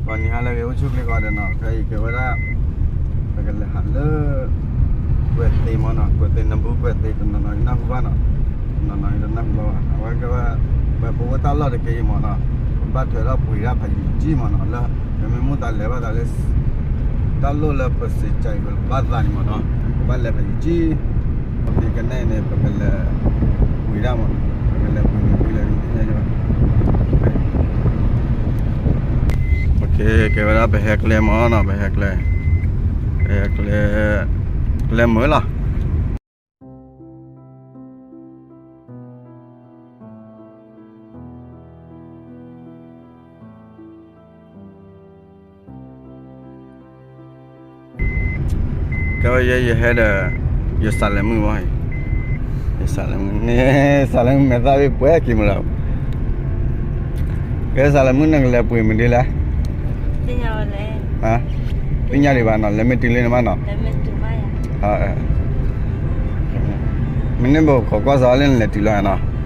ဂီၤနံၤဟါလၢအဂ့ၤ အိၣ်ဆူၣ်ချ့ကိးဂၤဒဲးနီၤ, ခဲအံၤကဲဝဲဒၣ် ပကလဲၤဟးလၢ ကွဲၤသ့မ့ၢ်နီၤ, ကွဲၤသ့ နဘူကွဲၤသ့ တနီၤနီၤနၢ်ဟူဘၣ်နီၤ, တနီၤနီၤနၢ်ဟူဘၣ်ဘၣ်, အဝဲကဲဝဲ ပဝဲပအိၣ်တၢ်လီၢ်တက့ၢ်အံၤမ့ၢ်နီၤ, ပဘၣ်ထွဲထီၣ်ပှ့ၤဒၣ်ဖးယံာ်ကံမ့ၢ်နီၤ, လၢ ပမ့ၢ်မိၣ်သးလဲၤဘၣ်သးလၢ တၢ်လီၢ်လၢပစံးကါအံၤ ပဘၣ်သးန့ၣ်မ့ၢ်နီၤ, ပဘၣ်လဲၤဖးယံာ်ကံ ပကကနဲၣ်န့ၣ် ပကလဲၤပှ့ၤဒၣ်မ့ၢ်နီၤ, ပကလဲၤပှ့ၤန့ၣ်ပှ့ၤလၢ ကဲဝဲဒၣ်ပဟဲကျဲမ့ၢ်နီၤ, ပဟဲကျဲ, ပဟဲကျဲ, ကျဲမုာ်လီၤ. ကဲဝဲယဲယဟဲဒီး ယစးလဲၤမုၣ်ဘၣ်, ယစးလဲၤမုၣ်န့ၣ် စးလဲၤမုၣ်မဲာ်သၣ်ဘ့ၣ်ပှဲၤက့ၤမးလီၤ, ကဲစးလဲၤမုၣ်န့ၣ်ကလဲၤပှ့ၤမနုၤလဲၣ်, သ့ၣ်ညါဒံးဘၣ်နီၤ, လဲၤမ့ၢ်တုၤလၢန့ၣ်မးနီၤ, မ့ၢ်န့ၣ်ဘၣ်ခိးကွၢ်စးလၢနလဲၤတုၤလီၤနီၤ.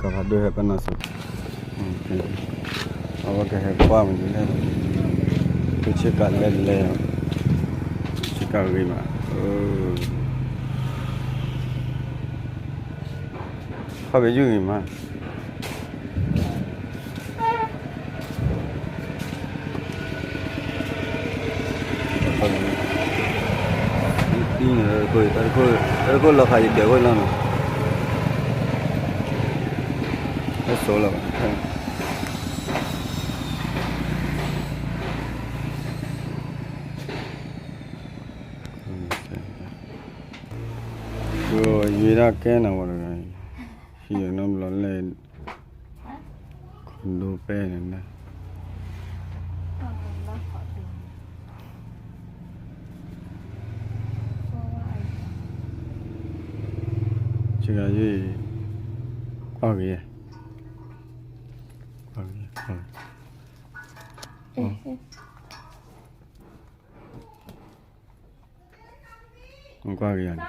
ကဖးဒိၣ်ဟဲပနီၢ်စ့ၢ်, အဝဲကဟဲကွၢ်မနုၤလဲၣ်, ပဆ့ကၤလဲၣ်လဲၣ်, ဆ့ကၤဂ့ၤမး, ခီၣ်ဖံးယုၢ်ဂ့ၤမး. တံၢ်န့ၣ် တၢ်တခိၣ်လီၤခးယဒၢးဝဲလီၤနီၤ, ဟဲစိာ်လီၤဘၣ်. ယွၤဒၣ်ကဲနၤဝဲတဂၤ, ဟံၣ်နီတဘျီလဲၣ်, ခိၣ်ဒိပဲၢ်န့ၣ်, ဆ့ကၤယုၢ်, ကွၢ်က့ၤ, ကွၢ်က့ၤ, ကွၢ်က့ၤယၤန့ၣ်, န့ၣ်က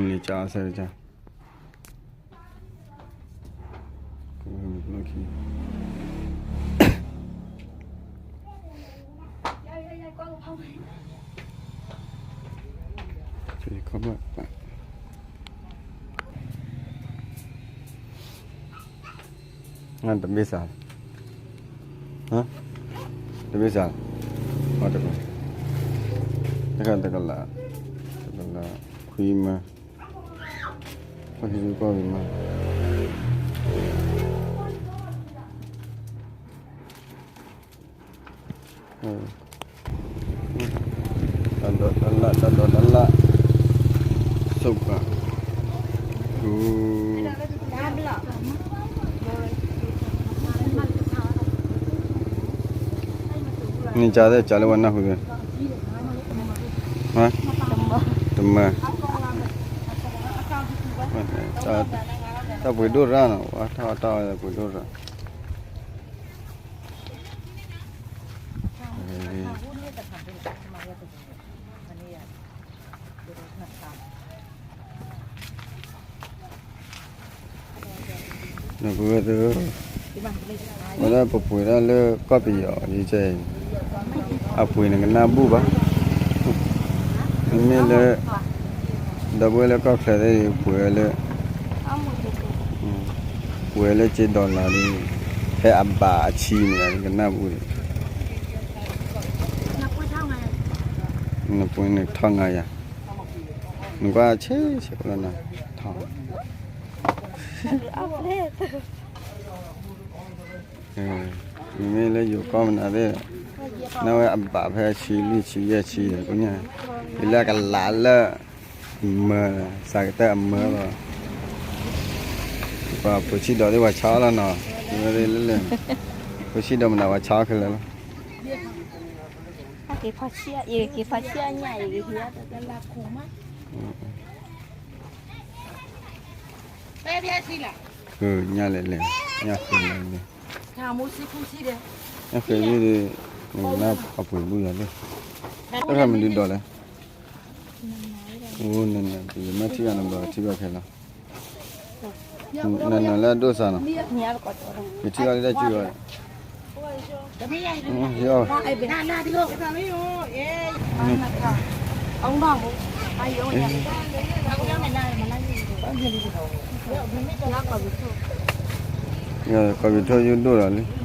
ၢ်အီၤစဲးကၢ်, တဘ့ၣ်စး, တဘ့ၣ်စး, တကလး, တကလး, တကလး, ခွံမၢ, ခွံမၢ, တၢ်ဒိးတၢ်လၣ်, တၢ်ဒိးတၢ်လၣ်, ဆိက, န့ၣ်ကၢ်သ့ၣ်ကၢ်လၢဝဲနၢ်ဟူသ့ၣ်, တမၢ, တၢ်ပှ့ၤဒိၣ်ရၣ်နီၤ, ဝဲတၢ်အီၣ်တၢ်အီပှ့ၤဒိၣ်ရၣ်. နကဝဲသ့ၣ်, ဝဲဒၣ်ပပှ့ၤဒၣ်လၢကီၢ်ပယီၤ ယကဲအံၤ, အပှ့ၤန့ၣ်ကနၢ်ဘူၣ်ဘၣ်, မ့မ့ၢ်လၢ ဒီပုၢ်ဝဲၢ်လၢကီၢ်ချၢသ့ၣ် ပှဲၤလၢ, ပှဲၤလၢက့ဒီလၣ်ဒီး, ဖဲအဘးအဆံန့ၣ် ကနၣ်ပူၤန့ၣ်, နပှ့ၤန့ၣ်ထီၣ်ငါယၤ, နကွၢ်ဆဲးဆဲးလီၤနၤ, ထီၣ် မ့မ့ၢ်လၢယိၤကီၢ်မနုၤသ့ၣ်, နဝဲအဘးဖဲအဆံလွံၢ်ဆံယဲၢ်ဆံဒီး ကညၣ်, ယလၢကလးလၢ, မၢ, စးကတၢၢ်အမၢလီၤ, ပှၤဖိဆံးဒီးသ့ၣ်ပှၤဆါအီၣ်လီၤနီၤ, လၢ, ဖိဆံးဒီးမနုၤပှၤဆါအီၣ်ခဲလၢာ်လီၤ, က့ၤဖီဆံး, ယက့ၤဖီဆံးအညၣ်အံၤ, ညၣ်လဲၤလဲၤ, ညၣ်ဃ့လဲၤလဲၤ, ညၣ်ဃ့န့ၣ်ဒီး, နကနၣ်အပှ့ၤဘူၣ်ယၤသ့ၣ်, တၢ်မနုၤဒိးလဲၣ်, အိၣ်နနၤ, ယမ့ၢ်ထံၣ်ဘၣ်နဘျီထံၣ်ဘၣ်ခဲလၢာ်, နနၤလၢအဒိၣ်စၢ်နီၤ, ယထံၣ်ဘၣ်လၢတၢ်စုဘၣ်, ယ ကီၢ်ပယီၤထိၣ်ယိၣ်ဒိၣ်လီၤလံ,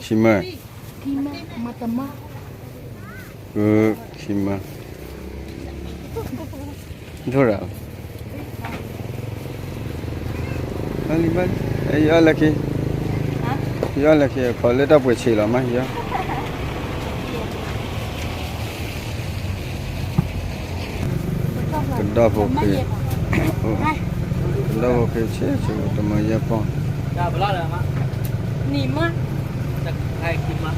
ဆံမၢ, ဆံမၢ, ထိၣ်ရၣ်, ယအီၣ်လၢခံ, ယအီၣ်လၢခံ ခီလၢတၢ်ပှ့ၤဆံးလီၤမး ယအီၣ် ကဒီဖိဃ့, ကဒီဖိဃ့ဆ့ဆ့ တမၤယဲၢ်ပီၢ်, နံၤမး, နပှ့ၤတၢ်ဝံၤလံမ့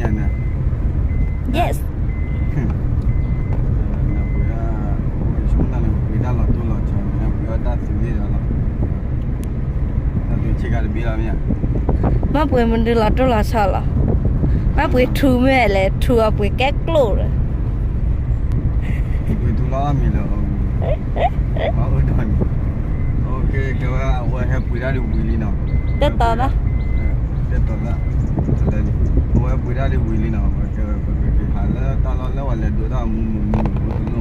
ၢ်ဧါ, yes, နပှ့ၤတၢ်, နပှ့ၤတၢ်လီၤတိၢ်လီၤဆီ, နပှ့ၤအီၣ်တၢ်သုးသ့ၣ်ဒီးလီၤ, တၢ်သုးဆ့ကၤတဘ့ၣ်လီၤမ့ၢ်ဧါ, ဘၣ်ပှ့ၤမနုၤလီၤတိၢ်လီၤဆီလီၤ, ဘၣ်ပှ့ၤထူမ့ၢ်လဲၣ်, ထူအပှ့ၤကဲကျိၣ်ဒီး ပှ့ၤထူလီၤအီၣ်မ့ၤလၢအီၤ, အအိၣ်ဒီးန့ၣ်, ကဲဝဲအဝဲဟဲပှ့ၤတၢ်ဒ်ဝံၤလံနီၤ, တဲတီၤလၢ, တဲတီၤလၢ, အဝဲပှ့ၤတၢ်ဒ်ဝံၤလံနီၤ, ပကက့ၤဟးလၢတၢ်လီၢ်လၢပှၤလဲၤဒိးတၢ်မူမူမူမူတလိၣ်မးနီၤ,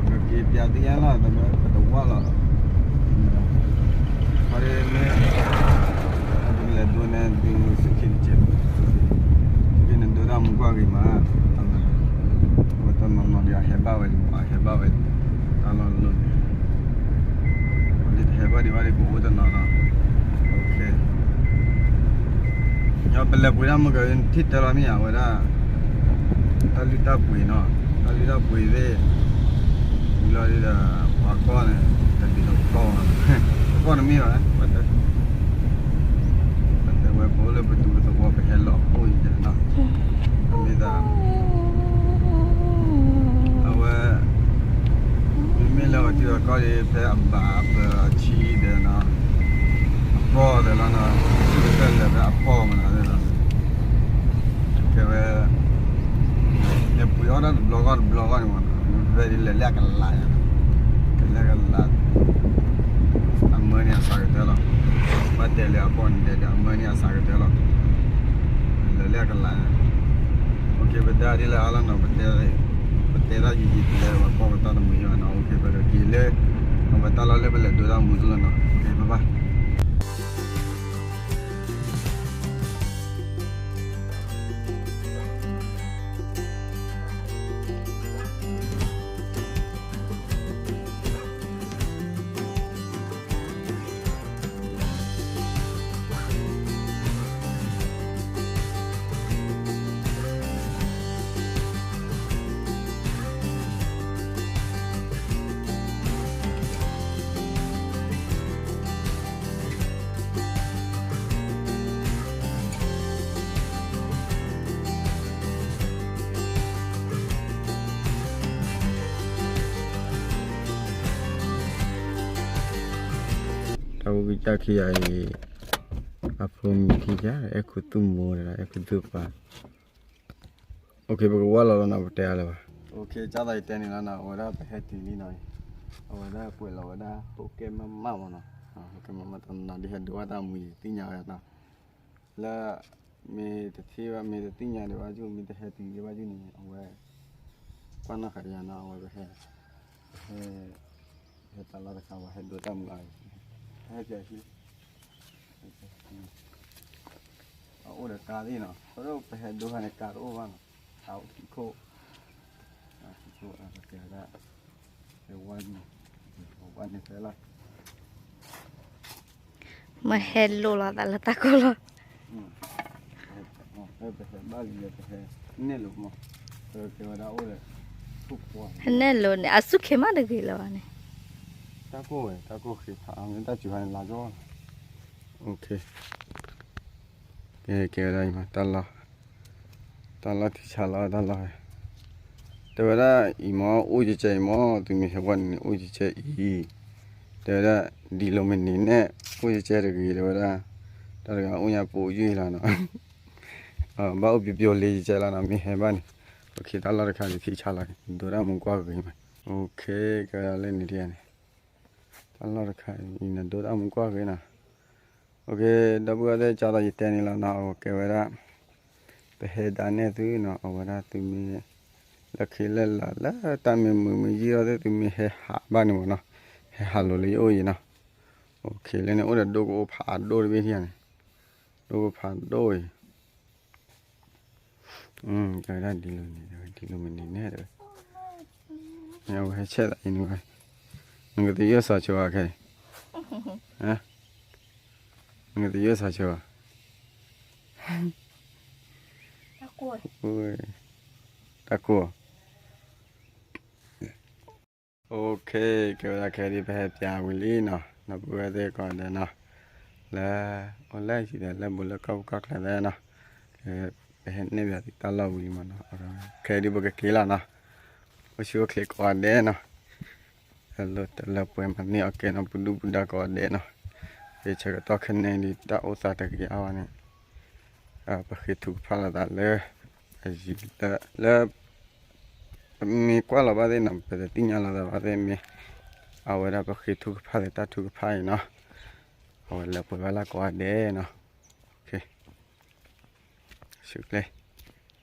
ပက့ၤပၠးသ့ၣ်ညါလီၤ ပတဝၢ်လီၤ ခီဒ်မ့ၢ်, ပကလဲၤဒိးန့ၢ်သုးဆူၣ်ခ့တကဲး, က့ၤနဒိးတၢ်မူကွၢ်ဂ့ၤမး, အဝဲတနီၤနီၤဒီးအဟဲဘၣ်ဝဲလံမး ဟဲဘၣ်ဝဲလံ, တၢ်လီၢ်လီၢ်န့ၣ်, ဒ်တဟဲဘၣ်ဒံးဘၣ်ဒီး ပအိၣ်တနီၤနီၤ, ညီပလဲၤပှ့ၤတၢ်မုၢ်ကီး ထံၣ်တဲလီၤမ့ၢ်ဧါဝဲဒၣ်, တၢ်လုၢ်တၢ်ပှ့ၤနီၤ, တၢ်လုၢ်တၢ်ပှ့ၤသ့ၣ်, ဝံၤလီၤဒ်ဒီး, ပှၤကီၢ်န့ၣ်, တဒ်သိးကီၢ်, ပကီၢ်တမ့ၢ်ဘၣ်, ပတဲဝဲပအိၣ်လၢပတူၢ်ပသဝီပဟဲလီၤအိၣ်အံၤဒီးနီၤ, မ့ၢ်သး, အဝဲ, မ့မ့ၢ်လၢအီၤထံအီၤကီၢ်ဒီး ဖဲအဘးအပၢၤအဆံဒီးနီၤ, အပီၢ်ဒီးလီၤနီၤ, ဆူၣ်ကတၢၢ်လၢာ်ဖဲအပီၢ်မနုၤသ့ၣ်နီၤ, ကဲဝဲ, နပှ့ၤအီၣ်တၢ်တဘျီဂီၢ်တဘျီဂီၢ်န့ၣ်မး, ဖဲဒ်လဲၤလၢအကလး, လဲၤလၢအကလး, အမၢန့ၣ်အစှၤကတၢၢ်လီၤ, ဘၣ်တဲလၢအပီၢ်န့ၣ် ဒီးအမၢန့ၢ်အစးကတၢၢ်လီၤ, လၢလၢအကလး, ပကဲပဒါဒ်လၢအါလီၤနီၤ, ပတဲတၢ်ယံာ်ယံာ်တုၤလၢပှၤကွၢ်ပတၢ်တမုာ်ယါနီၤ, ပကဲပက့ၤလၢ အဝဲတၢ်လီၢ်လၢပလဲၤဒိတၢ်မူလီၤနီၤ, ပကဲဘၣ်ဘၣ် တၢ်ဝံကစၢ်ခံဂၤအံၤ အဖိမံၤခံဂၤ အဲၣ်ခူသူၣ်မိၢ်ဒီး အဲၣ်ခူသူၣ်ပၢ်, ပကဝၢ်လီၤလီၤနီၤ ပတဲအါလၢၤဘၣ်, ကၢ်သးယတဲန့ၣ်လီၤနီၤ, အဝဲဒၣ်ပဟဲတုၤလံနီၤ, အဝဲဒၣ်ကွဲးလီၤဝဲဒၣ် ဟိကဲမးမးမးနီၤ, ဟိကဲမးမးတနီၤဒ်ဟဲဒိတၢ်မူယသ့ၣ်ညါဝဲနီၤ, လၢ မ့ၢ်တထံၣ်ဘၣ် မ့ၢ်တသ့ၣ်ညါဒံးဘၣ်ယုၢ် မ့ၢ်တဟဲတုၤဒံးဘၣ်ယုၢ်န့ၣ် အဝဲ ကွၢ်နီၣ်ဃာ်ယၤနီၤ အဝဲပဟဲ ပဟဲ ပဟဲတၢ်လီၢ်တခါ ပှၤဟဲဒိတၢ်မူအါအံၤ ပဟဲပၠးဟံၣ် အအိၣ်ဒီးကါသ့ၣ်နီၤ, ပဒိၣ်ပဟဲဒိခါန့ၣ် ကါတအိၣ်ဘၣ်နီၤ, အအိၣ်ခံခိၣ်, ခံခိၣ် ပတဲဝဲဒၣ် ဝါန့ၣ် ဝါန့ၣ်ဖဲလီၤ မ့ၢ်ဟဲလိာ်လီၤသးလၢတၢ်ကိၢ်လီၤ, နဲၣ်လိာ်မး, ကဲဝဲဒၣ်အိၣ်ဒီး နဲၣ်လိာ်န့ၣ် အစူၢ်က့ၤမးတဂ့ၤလၢၤဘၣ်န့ၣ်, တၢ်ကိၢ်ဝဲ တၢ်ကိၢ်ဃ့ဖး မ့ၢ်တၢ်စူၤဟါန့ၣ် လါကီလီၤ, ကဲ ကဲဝဲဒၣ်အံၤမး တၢ်လီၢ် တၢ်လီၢ်ထံဆါလီၤ တၢ်လီၢ်ဝဲ, တဲဝဲဒၣ်အံၤမ့ၢ် အိၣ်ကဲကဲအံၤမ့ၢ် သုမ့ၢ်ဟဲဝဲန့ၣ် အိၣ်ကဲကဲအံၤ, တဲဝဲဒၣ် ဒ်လိာ်မ့ၢ်န့ၣ်နဲၣ် အိၣ်ကဲကဲတဂ့ၤ တဲဝဲဒၣ်, တၢ်တဂၤအိၣ်ညါပူၤယုၢ်လီၤနီၤ, ဘၣ်အိၣ်ပျီပျီလ့ကဲကဲလီၤနီၤ မ့ၢ်ဟဲဘၣ်န့ၣ်, ပခ့တၢ်လီၢ်တခါန့ၣ် ထံဆါလီၤ ဒိတၢ်မူကွၢ်ဂ့ၤမး, ကဲဝဲဒၣ်လၢန့ၣ်ဒ်န့ၣ်, တၢ်လီၢ်တခါအံၤန့ၣ် ဒိတၢ်မူကွၢ်ဂ့ၤနီၤ ဒီပုၢ်ဝဲၢ်သ့ၣ် ကၢ်သးယတဲန့ၣ်လီၤနီၤ အကဲဝဲဒၣ် ပဟဲဒၣ်နဲၣ်သုနီၤ အဝဲဒၣ်သုမ့ၢ် လၢခံလၢလာ်လၢတၢ်မ့ၢ်မုာ်မ့ၢ်ယံာ်အီၤသ့ၣ် သုမ့ၢ်ဟဲဟးဘၣ်န့ၣ်မ့ၢ်နီၤ ဟဲဟးလိာ်လၢယအိၣ်အံၤနီၤ, လၢန့ၣ်အိၣ်ဒီးဒိကအိၣ်ဖးဒိၣ်တဘ့ၣ်ထံၣ်န့ၣ်, ဒိကဖးဒိၣ်အံၤ တဝဲဒၣ်ဒ်လိာ်န့ၣ် ဒ်လိာ်မ့ၢ်န့ၣ်နဲၣ်တဝဲ, မ့ၢ်အဝဲဟဲဆဲးသးအံၤန့ၣ်ဝဲ, နကသယုၢ်စီၤဆိဧါခဲအံၤ, နကသယုၢ်စီၤဆိဧါ, တၢ်ကိၢ်, ကဲဝဲဒၣ်ခဲအံၤ ပဟဲပၠးဝံၤလံနီၤ ဒီပုၢ်ဝဲၢ်သ့ၣ်ကိးဂၤဒဲးနီၤ, လၢ အိၣ်လၢဟံၣ်ဒီးလၢဘူးလၢကီၢ်ပူၤကီၢ်ချၢသ့ၣ်နီၤ, ပဟဲနဲၣ်ပၠးသုတၢ်လီၢ်ဝံၤလံမ့ၢ်နီၤ, ခဲအံၤဒ်ပကက့ၤလီၤနီၤ, အိၣ်ဆူၣ်အိၣ်ချ့ကိးဂၤဒဲးနီၤ, လၢလၢပှဲၤမၤန့ၢ်အီၣ်ကဲနီၤ ပဒုၣ်ပဒါကိးဂၤဒဲးနီၤ, ယဆၢကတီၢ်ခဲအံၤဒ်တၢ်အိၣ်သးတဂ့ၤအါဝဲန့ၣ် ပဃ့ထုကဖၣ်လိာ်သးလၢ အယံၤလၢ လၢ ပမ့ၢ်ကွၢ်လီၤဘၣ်သ့ၣ်နီၤ ပတသ့ၣ်ညါလီၤသးဘၣ်သ့ၣ်မ့ၢ် အဝဲဒၣ်ပဃ့ထုကဖၣ်လၢတၢ်ထုကဖၣ်အံၤနီၤ, အဝဲလၢပှဲၤဘၣ်လၢကိးဂၤဒဲးနီၤ, ဆူၣ်ချ့